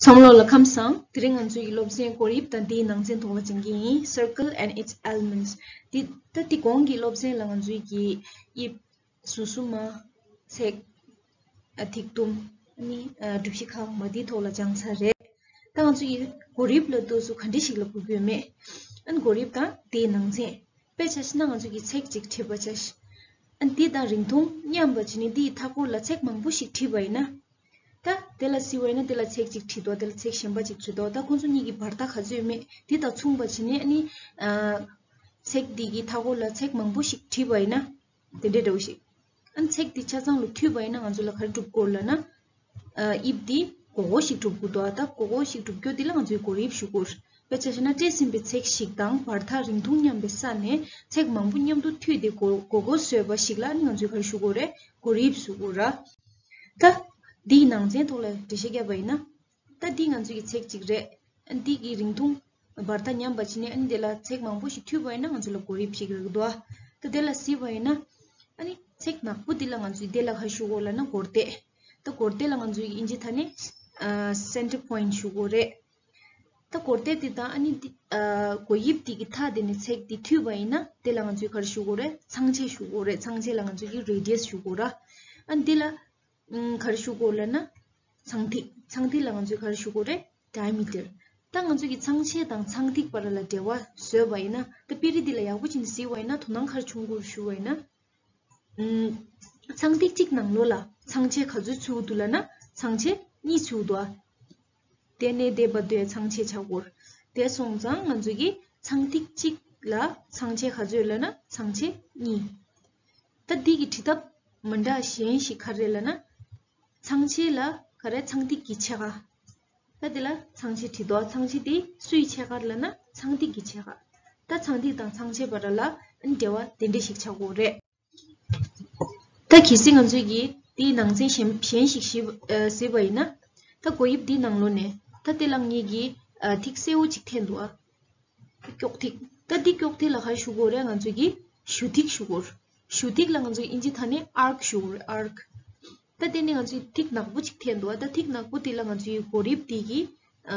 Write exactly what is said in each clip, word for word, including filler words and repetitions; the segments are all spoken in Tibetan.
ཚང་མ་ལོ་ལ་ཁམས་བཟང་། དེ་རིང་ང་ཚོའི་སློབ་ཚན་གོ་རིམ་དང་དེའི་ནང་ཚན་ཐོག་ལ་སྦྱང་གི་ཡིན། Circle and its elements། འདི་ད་འདི་གོང་གི་སློབ་ཚན་ལ་ང་ཚོའི་གི་དབྱིབས་ཟུར་གསུམ་མ། ཚེག་ཨ་ཐིག་དུམ། ཨ་ནི་ཨ་གྲུ་བཞི་ཁ་འོག་མ་འདིའི་ཐོག་ལ་སྦྱངས་ཚར་རེད། ད་ང་ཚོའི་གོ་རིམ་ལ་ལྟོས་སུ་ག་འདྲ་ཞིག་ལ་གོ་གི་ཡོད་མེད། ཨ་ནི་གོ་རིམ་དང་དེའི་ནང་ཚན། དཔེ་ཆ་བཞག་ན་ང་ཚོ་གི་ཚེག་གཅིག་བྲིས་པ་བྱས། ཨ་ནི་འདི་དང་རིང་ཐུང་མཉམ་པ་བྱས་ནས་འདིའི་མཐའ་སྐོར་ལ་ཚེག་མང་པོ་ཞིག་བྲིས་པ་ཡིན་ན། ད་དེ་ལ་གཟིགས་པ་ཡིན་ན་དེ་ལ་ཚེག་གཅིག་བྲིས་འདུག་དེ་ལ་ཚེག་གཞན་པ་གཅིག་བྲིས་འདུག་ད་ཁོང་ཚོ་གཉིས་ཀྱི་བར་ཐག་ག་ཚོད་ཡོད་མེད་འདི་དང་མཚུངས་པ་བྱས་ནས། ཨ་ནི་ཨ་ཚེག་འདི་གི་མཐའ་སྐོར་ལ་ཚེག་མང་པོ་ཞིག་བྲིས་པ་ཡིན་ན། དེ་འདྲའི་འདྲ་བོ་ཞིག་ཨ་ནི་ཚེག་འདི་ཆ་ཚང་ལ་མཐུད་པ་ཡིན་ན་ང་ཚོ་ལ་ག་རེ་སྒྲུབ་དགོས་ལབ་ན། ཨ་དབྱིབས་འདི་སྒོར་སྒོར་ཞིག་སྒྲུབ་དགོས་འདུག་ད་སྒོར་སྒོར་ཞིག་སྒྲུབ་རྒྱུ་འདི་ལ་ང་ཚོས་གོ་རིམ་ཞུ་དགོས། དཔེ་ཆ་བཞག་ན་སྤྲད་ཟིན་པའི་ཚེག་ཞིག་དང་བར་ཐག་རིང་ཐུང་མཉམ་པའི་ས་ནས་ཚེག་མང་པོ་མཉམ་དུ་མཐུད་དེ་སྒོར་སྒོར་སྒོར་བཟོས་པ་ཞིག་ལ་ཨ་ནི་ང་ཚོས་ག་རེ་ཞུ་དགོས་རེད། གོ་རིམ་ཞུ་དགོས་ར། ད་འདིའི་ནང་ཚན་ཐོག་ལ་འགྲེལ་བཤད་བརྒྱབ་པ་ཡིན་ན། ད་འདི་ང་ཚོའི་གི་ཚེག་གཅིག་རེད། ཨ་ནི་འདི་གི་རིང་ཐུང་བར་ཐག་མཉམ་པ་བྱས་ནས་ཨ་ནི་དེ་ལ་ཚེག་མང་པོ་ཞིག་མཐུད་པ་ཡིན་ན་ང་ཚོ་ལ་གོ་རིམ་ཞིག་རག་འདུག་ད་དེ་ལ་གཟིགས་པ་ཡིན་ན། ཨ་ནི་ཚེག་ནག་པོ་འདི་ལ་ང་ཚོས་དེ་ལ་ག་རེ་ཞུ་དགོས་ལབ་ན་སྒོར་ལྟེ། ད་སྒོར་ལྟེ་ལ་ང་ཚོས་ཨིན་ཇི་ཐ་ནས་ཨ་center point ཞུ་དགོས་རེད། ད་སྒོར་ལྟེ་འདི་དང་ཨ་ནི་འདི་ཨ་གོ་དབྱིབས་འདི་གི་མཐའ་འདི་ནས་ཚེག་འདི་མཐུད་པ་ཡིན་ན་དེ་ལ་ང་ཚོས་ག་རེ་ཞུ་དགོས་རེད། ཚང་ཆེ་ཞུ་དགོས་རེད། ཚང་ཆེ་ལ་ང་ཚོས་ཀྱི་radius ཞུ་དགོས་ར། ཨ་ནི་འདི་ལ་ཨམ་ག་རེ་ཞུ་དགོས་ལབ་ན། ཚངས་ཐིག་ཚངས་ཐིག་ལ་ང་ཚོས་ག་རེ་ཞུ་དགོས་རེད། diameter། ད་ང་ཚོས་ཀྱི་ཚངས་ཆེ་དང་ཚངས་ཐིག་བར་ལ་འབྲེལ་བ་བཟོས་པ་ཡིན་ན། ད་དཔེ་རིས་འདི་ལ་ཡག་པོ་བྱས་ནས་གཟིགས་པ་ཡིན་ན་དོ་སྣང་ག་རེ་བྱུང་དགོས་ཞུ་བ་ཡིན་ན། ཨམ་ཚངས་ཐིག་གཅིག་ནང་ལོགས་ལ་ཚངས་ཆེ་ག་ཚོད་ཚུད་འདུག་ལབ་ན་ཚངས་ཆེ་གཉིས་ཚུད་འདུག་ཨ། དེ་ནས་དེ་བར་དུ་ཚངས་ཆེ་ཆགས་སྐོར། དེ་སོང་ཙང་ང་ཚོས་ཀྱི་ཚངས་ཐིག་གཅིག་ལ་ཚངས་ཆེ་ག་ཚོད་ལབ་ན་ཚངས་ཆེ་གཉིས། ད་འདི་གི་བྲིས་ཐབས་མི་འདྲ་གཞན་ཞིག་ག་རེ་ལབ་ན། ཚངས་ཆེ་ལ་ག་རེ་ཚངས་ཐིག་གི་ཕྱེད་ཀ། ད་འདི་ལ་ཚངས་ཆེ་བྲིས་འདུག་ཚངས་ཆེ་དེ་སུའི་ཕྱེད་ཀ་ལབ་ན་ཚངས་ཐིག་གི་ཕྱེད་ཀ། ད་ཚངས་ཐིག་དང་ཚངས་ཆེ་བར་ལ་འབྲེལ་བ་དེ་འདྲ་ཞིག་ཆགས་དགོས་རེད། ད་གལ་སྲིད་ང་ཚོས་ཀྱིས་དེའི་ནང་ཚན་གཞན་གཞན་ཞིག་ཞིབ་ཨ་གཟིགས་པ་ཡིན་ན། ད་གོ་དབྱིབས་འདིའི་ནང་ལོགས་ནས་ད་དེ་ལ་ངེད་ཀྱིས་ཨ་ཐིག་སེར་པོ་ཅིག་འཐེན་འདུག་ཨ། སྐྱོགས་ཐིག་ད་འདི་སྐྱོགས་ཐིག་ལ་ག་རེ་ཞུ་དགོས་རེད། ང་ཚོས་ཀྱིས་གཞུ་ཐིག་ཞུ་དགོས་རེད། གཞུ་ཐིག་ལ་ང་ཚོས་ཨིན་ཇི་ཐ་ནས་arc ཞུ་དགོས་རེད། arc། ད་དེ་ནས་ང་ཚོས་ཐིག་ནག་པོ་ཅིག་འཐེན་འདུག་ད་ཐིག་ནག་པོ་དེ་ལ་ང་ཚོས་གོ་དབྱིབས་དེ་གི་ཨ་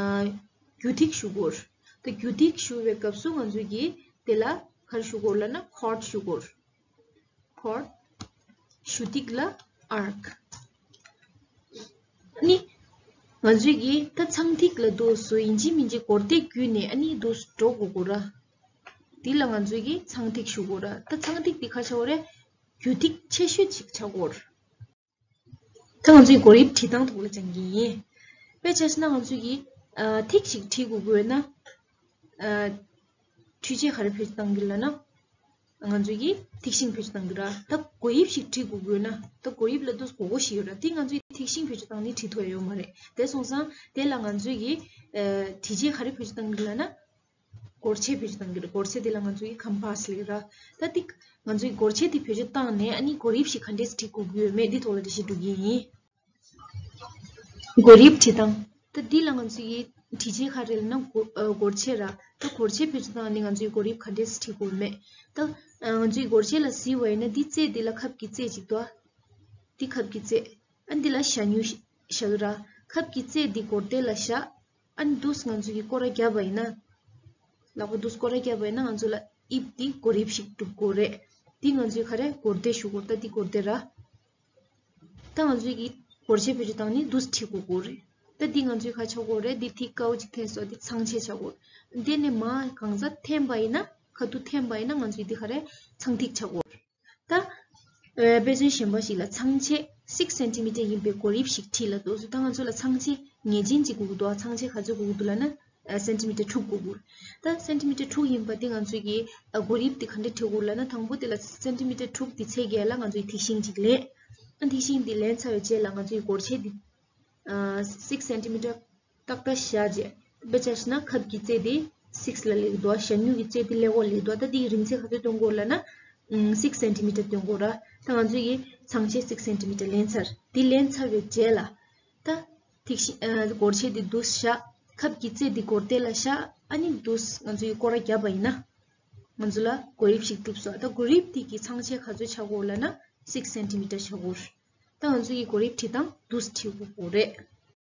རྒྱུ་ཐིག་ཞུ་དགོས་རེད། ད་རྒྱུ་ཐིག་ཞུ་བའི་སྐབས་སུ་ང་ཚོས་ཀྱིས་དེ་ལ་ག་རེ་ཞུ་དགོས་ལབ་ན་chord ཞུ་དགོས་རེད། chord། གཞུ་ཐིག་ལ་arc། ཨ་ནི་ང་ཚོས་ཀྱིས་ད་ཚངས་ཐིག་ལ་འདུག་སེ་ཡིན་གཅིག་མིན་གཅིག་སྒོར་ལྟེ་བརྒྱུད་ནས་ཨ་ནི་འདུག་སེ་འགྲོ་དགོས་ཀྱི་རེད། འདི་ལ་ང་ཚོས་ཀྱིས་ཚངས་ཐིག་ཞུ་དགོས་རེད། ད་ཚངས་ཐིག་འདི་ག་རེ་ཆགས་ཀྱི་རེད། རྒྱུ་ཐིག་ཆེ་ཤོས་ཅིག་ཆགས་ཀྱི་རེད། ད་ང་ཚོས་གོ་དབྱིབས་བྲིས་སྟངས་ཐོག་ལ་སྦྱང་གི་ཡིན། དཔེ་ཆ་བཞག་ན་ང་ཚོས་ཀྱིས་ཨ་ཐིག་ཅིག་བྲིས་དགོས་ཀྱི་ཡོད་ན། ཨ་འཕྲུལ་ཆས་ག་རེ་བེད་སྤྱོད་གཏང་གི་ལབ་ན། ང་ཚོས་ཀྱིས་ཐིག་ཤིང་བེད་སྤྱོད་གཏང་གི་རེད། ད་གོ་དབྱིབས་ཤིག་བྲིས་དགོས་ཀྱི་ཡོད་ན། ད་གོ་དབྱིབས་ལ་འདུག་སེ་སྒོར་སྒོར་ཞིག་ཡོད་རེད། དེ་ང་ཚོས་ཐིག་ཤིང་བེད་སྤྱོད་བཏང་ནས་བྲིས་ཐུབ་ཡ་ཡོད་མ་རེད། དེ་སོང་ཙང་དེ་ལ་ང་ཚོས་ཀྱིས་ཨ་འཕྲུལ་ཆས་ག་རེ་བེད་སྤྱོད་གཏང་གི་ལབ་ན། སྒོར་ཆས་བེད་སྤྱོད་གཏང་གི་རེད། སྒོར་ཆས་དེ་ལ་ང་ཚོས་ཀྱིས་compass ལབ་ཀྱི་རེད། ད་དེ་ང་ཚོས་གོ་དབྱིབས་དེ་བེད་སྤྱོད་བཏང་ནས་ཨ་ནི་གོ་དབྱིབས་ཤིག་ག་འདྲས་སེ་བྲིས་དགོས་ཀྱི་ཡོད་མེད་འདི་ཐོག་ལ་འགྲེལ་བཤད་སྤྲོད་ཀྱི་ཡིན། གོ་དབྱིབས་བྲིས་སྟངས། ད་འདི་ལ་ང་ཚོས་ཀྱིས་འཕྲུལ་ཆས་ག་རེ་ལབ་ན་སྒོ་ཨ་སྒོར་ཆས་རེད། ད་སྒོར་ཆས་བེད་སྤྱོད་བཏང་ནས་ང་ཚོས་གོ་དབྱིབས་ག་འདྲས་སེ་བྲིས་དགོས་མེད། ད་ཨ་ང་ཚོས་སྒོར་ཆས་ལ་གཟིགས་པ་ཡིན་ན་འདི་རྩེ་འདི་ལ་ཁབ་ཀྱི་རྩེ་གཅིག་འདུག་འདི་ཁབ་ཀྱི་རྩེ། ཨ་འདི་ལ་ཞ་སྨྱུག་བཞག་གི་རེད། ཁབ་ཀྱི་རྩེ་འདི་སྒོར་ལྟེ་ལ་བཞག་ཨ་ནི་འདུག་སེ་ང་ཚོས་ཀྱིས་སྐོར་ར་བརྒྱབ་པ་ཡིན་ན། ལག་པ་འདུག་སེ་སྐོར་ར་བརྒྱབ་པ་ཡིན་ན་ང་ཚོ་ལ་དབྱིབས་འདི་གོ་དབྱིབས་ཤིག་གྲུབ་ཀྱི་ཡོད་རེད། འདི་ང་ཚོས་ག་རེ་སྒོར་ལྟེ་ཞུ་གི་ཡོད་རེད། ད་འདི་སྒོར་ལྟེ་རེད། ད་ང་ཚོས་ཀྱིས་སྒོར་ཆས་བེད་སྤྱོད་བཏང་ནས་འདུག་སེ་བྲིས་དགོས་ཀྱི་ཡོད་རེད། ད་འདི་ང་ཚོས་ག་ཆགས་ཀྱི་ཡོད་རེད། འདི་ཐིག་དཀར་པོ་གཅིག་འཐེན་སོང་། འདི་ཚངས་ཆེ་ཆགས་ཀྱི་ཡོད་རེད། འདི་ནས་མར་གང་ཚ་འཐེན་པ་ཡིན་ན་ཁ་ཐུག་འཐེན་པ་ཡིན་ན་ང་ཚོས་འདི་ག་རེ་ཚངས་ཐིག་ཆགས་ཀྱི་ཡོད་རེད། ད་ཨ་དཔེ་མཚོན་གཞན་པ་ཞིག་ལ་ཚངས་ཆེ་six centimeter ཡིན་པའི་གོ་དབྱིབས་ཤིག་བྲིས་ལབ་འདུག་སེ། ད་ང་ཚོ་ལ་ཚངས་ཆེ་ངེས་ཅན་ཅིག་དགོས་ཀྱི་འདུག་ཚངས་ཆེ་ག་ཚོད་དགོས་ཀྱི་འདུག་ལབ་ན་ཨ་སེན་ཊི་མི་ཊར་དྲུག་དགོས་ཀྱི་ཡོད་རེད། ད་སེན་ཊི་མི་ཊར་དྲུག་ཡིན་པ་དེ་ང་ཚོས་ཀྱིས་ཨ་གོ་དབྱིབས་དེ་ག་འདྲ་བྲི་དགོས་ལབ་ན། དང་པོ་དེ་ལ་སེན་ཊི་མི་ཊར་དྲུག་དེ་ཚད་བརྒལ་ལ་ང་ཚོས་ཐིག་ཤིང་ཅིག་ལེན། ཨ་ཐིག་ཤིང་དེ་ལེན་ཚར་བའི་རྗེས་ལ་ང་ཚོས་སྒོར་ཆས་དེ་ཨ་six centimeter ཏག་ཏག་བཞག་རྗེས། དཔེ་ཆ་བཞག་ན་ཁབ་ཀྱི་རྩེ་དེ་six ལ་སླེབས་འདུག་ཞ་སྨྱུག་གི་རྩེ་དེ་ཀླད་ཀོར་སླེབས་འདུག་ད་དེའི་རིང་ཚད་ག་ཚོད་སྟོན་དགོས་ལབ་ན། ཨམ་six centimeter སྟོན་དགོས་རེད། ད་ང་ཚོས་ཀྱིས་ཚངས་ཆེ་six centimeter ལེན་ཚར། དེ་ལེན་ཚར་བའི་རྗེས་ལ། ད་ཐིག་ཤིང་ཨ་སྒོར་ཆས་དེ་འདུག་སེ་བཞག་ཁབ་ཀྱི་རྩེ་དེ་སྒོར་ལྟེ་ལ་བཞག་ཨ་ནི་འདུག་སེ་ང་ཚོས་ཀྱིས་སྐོར་ར་བརྒྱབ་པ་ཡིན་ན། ང་ཚོ་ལ་གོ་དབྱིབས་ཤིག་གྲུབ་སོང་། ད་གོ་དབྱིབས་དེ་གི་ཚངས་ཆེ་ག་ཚོད་ཆགས་ཀྱི་ཡོད་རེད་ལབ་ན་six centimeter ཆགས་ཀྱི་ཡོད་རེད། ད་ང་ཚོ་ཡི་གོ་དབྱིབས་བྲིས་སྟངས་འདུག་སེ་བྲིས་དགོས་ཀྱི་ཡོད་རེད།